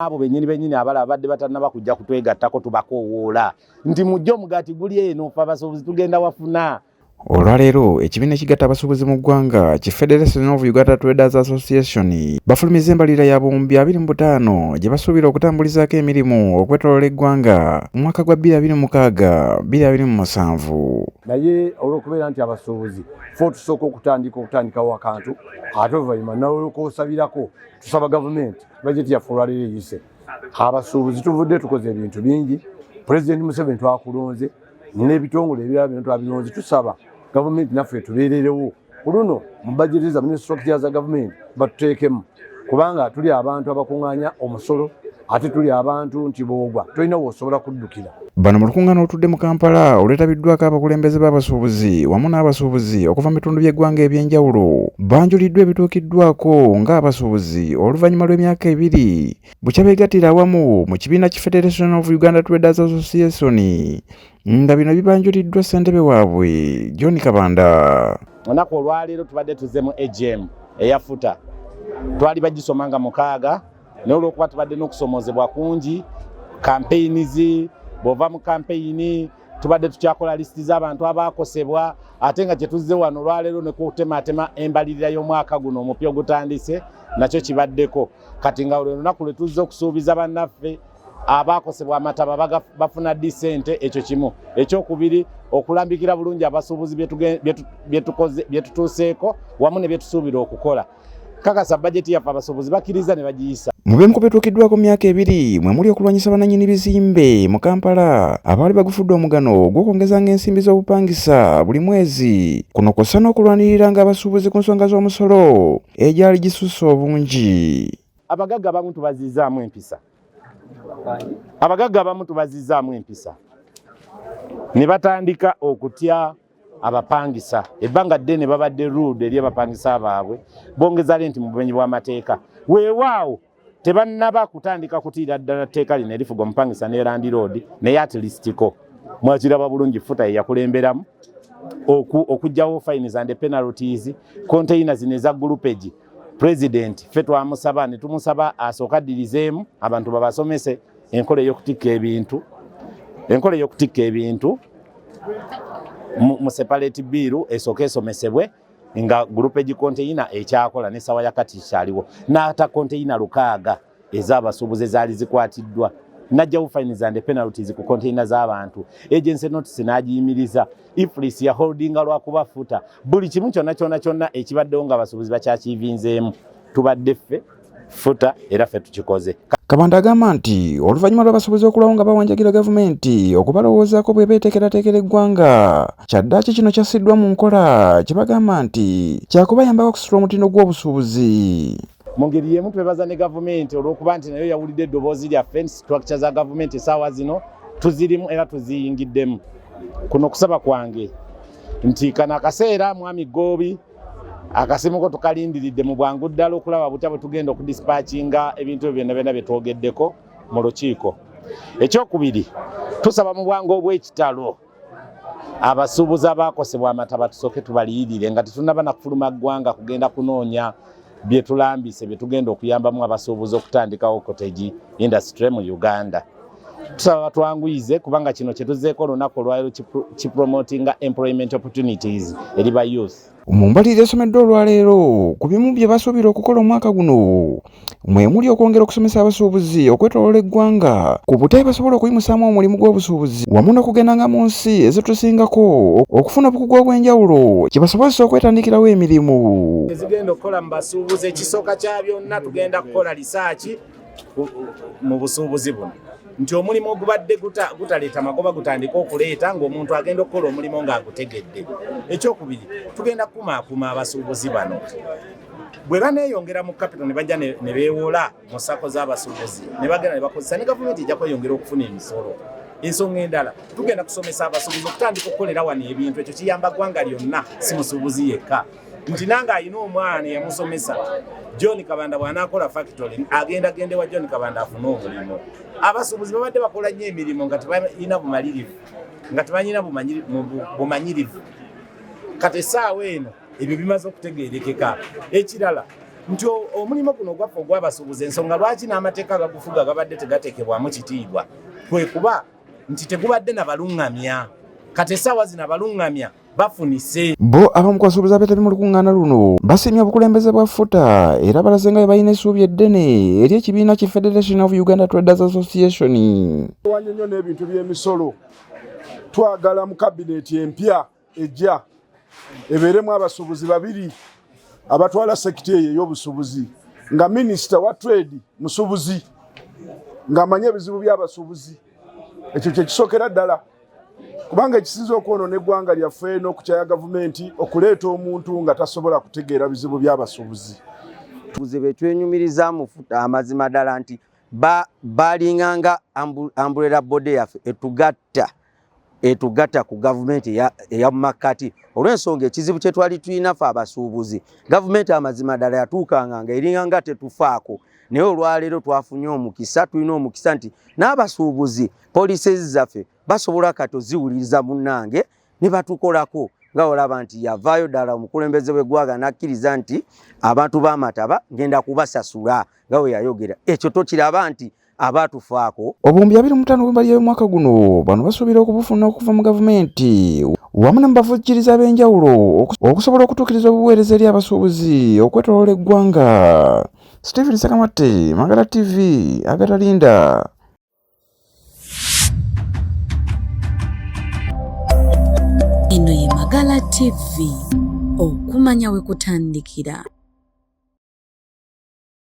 Abo bennyini bennyini abalaba badde batannaba kujja kutwegattako, tubakoowoola nti mujje, omugaati guli eno, ffe abasuubuzi tugenda wafuna. Olwaleero ekibiina ekigatta abasuubuzi mu ggwanga ki Federation of Uganda Traders Association bafulumiza embalirira ya 2025 gye basuubira okutambulizaako emirimu okwetooloola eggwanga mu mwaka gwa 2026 2027. Naye olw'okubeera nti abasuubuzi fe tusooka okutandika okutandikawo akantu, ate oluvannyuma nalwoka tusaba gavumenti bajeti yaffe olwaleero eyise. Abasuubuzi tuvudde tukoze ebintu bingi. Pulezidenti Museveni twakulonze, n'ebitongole ebirala byonna twabironze. Tusaba gavumenti naffe etubeererewo ku luno mu bajeti zammwe ne structure za gavumenti batuteekemu, kubanga tuli abantu abakuŋŋaanya omusolo, ate tuli abantu nti boogwa tolina w'osobola kuddukira. Bano mu lukuŋŋaana olutudde mu Kampala olwetabiddwako abakulembeze b'abasuubuzi wamu n'abasuubuzi okuva mu bitundu by'eggwanga eby'enjawulo, banjuliddwa ebituukiddwako ng'abasuubuzi oluvannyuma lw'emyaka 2 bukya beegattira awamu mu kibiina ki Federation of Uganda Traders Association, nga bino bibanjuliddwa ssentebe waabwe John Kabanda. Olunaku olwaleero tubadde tuzze mu AGM eya FUTA. Twali bagisoma nga 6, naye olwokuba tubadde n'okusomoozebwa kungi, campaigns, bw'ova mu campaign tubadde tukyakola lisiti z'abantu abaakosebwa, ate nga kyetuzze wano olwaleero ne kutematema embalirira y'omwaka guno omupya ogutandise nakyo kibaddeko. Kati nga olwo lunaku lwe tuzze okusuubiza bannaffe abaakosebwa amataba bafuna ddi ssente. Ekyo kimu. Ekyokubiri, okulambikira bulungi abasuubuzi bye tutuuseeko wamu ne byetusuubira okukola. Kakasa bajeti yaffe abasuubuzi bakkiriza ne bagiyisa. Mu bimu ku bituukiddwako mu myaka 2 mwe muli okulwanyisa bannannyini bizimbe mu Kampala abaali bagufudde omugano gw'okwongezanga ensimbi z'obupangisa buli mwezi. Kuno kw'ossa n'okulwaniriranga abasuubuzi ku nsonga z'omusolo egyali gisusse obungi. Abagagga abamu tubazizaamu empisa, abagagga abamu tubazizaamu empisa ne batandika okutya abapangisa. Ebbanga ddene babadde rude eri abapangisa baabwe, bongeza renti mu bumenyi bw'amateeka. Weewaawo tebannaba kutandika kutiira ddala tteeka lino erifuga omupangisa ne landlord, naye at least ko mwakiraba bulungi, FUTA ye yakulemberamu okuggyawo fines and penalties. Container zino eza groupage, president ffe twamusaba ne tumusaba asooka addirizeemu abantu babasomese enkola ey'okutikka ebintu, enkola ey'okutikka ebintu mu separate bill esooka esomesebwe, nga groupage container ekyakola n'essaawa ya kati kyaliwo. N'ata container 600 ez'abasuubuzi ezaali zikwatiddwa, najjawo fines and penalties ku container z'abantu, agency notice n'agiyimiriza, EFRIS ya holdinga lwakuba FUTA. Buli kimu kyonna kyonna kyonna ekibaddewo nga abasuubuzi bakyakiivinzeemu, tubadde ffe FUTA era ffe tukikoze. Kabanda agamba nti oluvannyuma lw'abasuubuzi okulwawo nga bawanjagira gavumenti okubalowoozaako bwe beeteekerateekera eggwanga, kyaddaaki kino kyassiddwa mu nkola kye bagamba nti kyakubayambako okusitula omutindo gw'obusuubuzi. Mu ngeri y'emu twebaza ne gavumenti olw'okuba nti nayo yawulidde eddoboozi lyaffe. Structure za gavumenti essaawa zino tuzirimu era tuziyingiddemu. Kuno okusaba kwange nti kano akaseera, mwami Goobi, akasimuko tukalindiridde mu bwangu ddala okulaba butya bwe tugenda okudispatchinga ebintu ebyo byonna byonna bye twogeddeko mu lukiiko. Ekyokubiri, tusaba mu bwangu obw'ekitalo abasuubuzi abaakosebwa amataba tusooke tubaliyirire nga tetunnaba na kufuluma ggwanga kugenda kunoonya bye tulambise bye tugenda okuyambamu abasuubuzi okutandikawo cottage industry mu Uganda. Tusaba batwanguyize, kubanga kino kye tuzzeeko olunaku olwaleero kipromotinga employment opportunities eri ba youth. Mu mbalirira esomeddwa olwaleero, ku bimu bye basuubira okukola omwaka guno mwe muli okwongera okusomesa abasuubuzi okwetooloola eggwanga ku butya basobola okuyimusaamu omulimu gw'obusuubuzi, wamu n'okugendanga mu nsi ezitusingako okufuna obukugu obw'enjawulo kibasobozesa okwetandikirawo emirimu. Ezigenda okukola mu basuubuzi, ekisooka kya byonna, tugenda kukola research mu busuubuzi buno nti omulimu ogubadde gutaleeta magoba gutandike okuleeta, ng'omuntu agenda okukola omulimu ng'agutegedde. Ekyokubiri, tugenda kukumaakuma abasuubuzi bano bwe baneeyongera mu capital ne bajja ne beewola mu SACCO z'abasuubuzi ne bagenda ne bakozesa, ne gavumenti ejja kweyongera okufuna emisolo. Ensonga endala, tugenda kusomesa abasuubuzi okutandika okukolera wano ebintu. Ekyo kiyamba ggwanga lyonna, si musuubuzi yekka, nti nange alina omwana eyamusomesa John Kabanda, bw'anaakola factory agenda gende wa John Kabanda afune omulimu. Abasuubuzi babadde bakola nnyo emirimu nga tebalina bumalirivu, nga tebanyina bumanyirivu. Kati essaawa eno ebyo bimaze okutegeerekeka. Ekirala, Nti omulimu guno ogwaffe ogw'abasuubuzi, ensonga lwaki n'amateeka agagufuga gabadde tegateekebwamu kitiibwa kwe kuba nti tegubadde na baluŋŋamya. Kati essaawa zino abaluŋŋamya bafunise. Bo abamu ku basuubuzi abeetabye mu lukuŋŋaana luno basiimye obukulembeze bwa FUTA era balaze nga bwe balina essuubi eddene eri ekibiina ki Federation of Uganda Traders Association. Wanye nnyo n'ebintu by'emisolo. Twagala mu kabineeti empya ejja ebeeremu abasuubuzi babiri abatwala sekita eyo ey'obusuubuzi, nga minisita wa trade musuubuzi, ng'amanyi ebizibu by'abasuubuzi. Ekyo kye kisookera ddala, kubanga ekisinza okwonoona eggwanga lyaffe n'okukyaya gavumenti okuleeta omuntu nga tasobola kutegeera bizibu by'abasuubuzi. Tuze be twenyumiriza mu FUTA amazima ddala nti balinganga umbrella body yaffe etugatta ku gavumenti eya makkati, olw'ensonga ekizibu kye twali tulina ffe abasuubuzi, gavumenti amazima ddala yatuukanga nga eringanga tetufaako. Naye olwaleero twafunye omukisa, tulina omukisa nti n'abasuubuzi policies zaffe basobola kati oziwuliriza munnange ne batukolako, nga olaba nti yavaayo ddala omukulembeze w'eggwanga n'akkiriza nti abantu b'amataba ngenda kubasasula nga bwe yayogera. Ekyo tokiraba nti abaatufaako. Obuwumbi 25 bw'embalirira y'omwaka guno bano basuubira okubufuna okuva mu gavumenti wamu ne mu bavujjirizi ab'enjawulo okusobola okutuukiriza obuweereza eri abasuubuzi okwetooloola eggwanga. Stephen Ssekamatte, Magala TV, Agatalinda. Eno ye Magala TV, okumanya we kutandikira.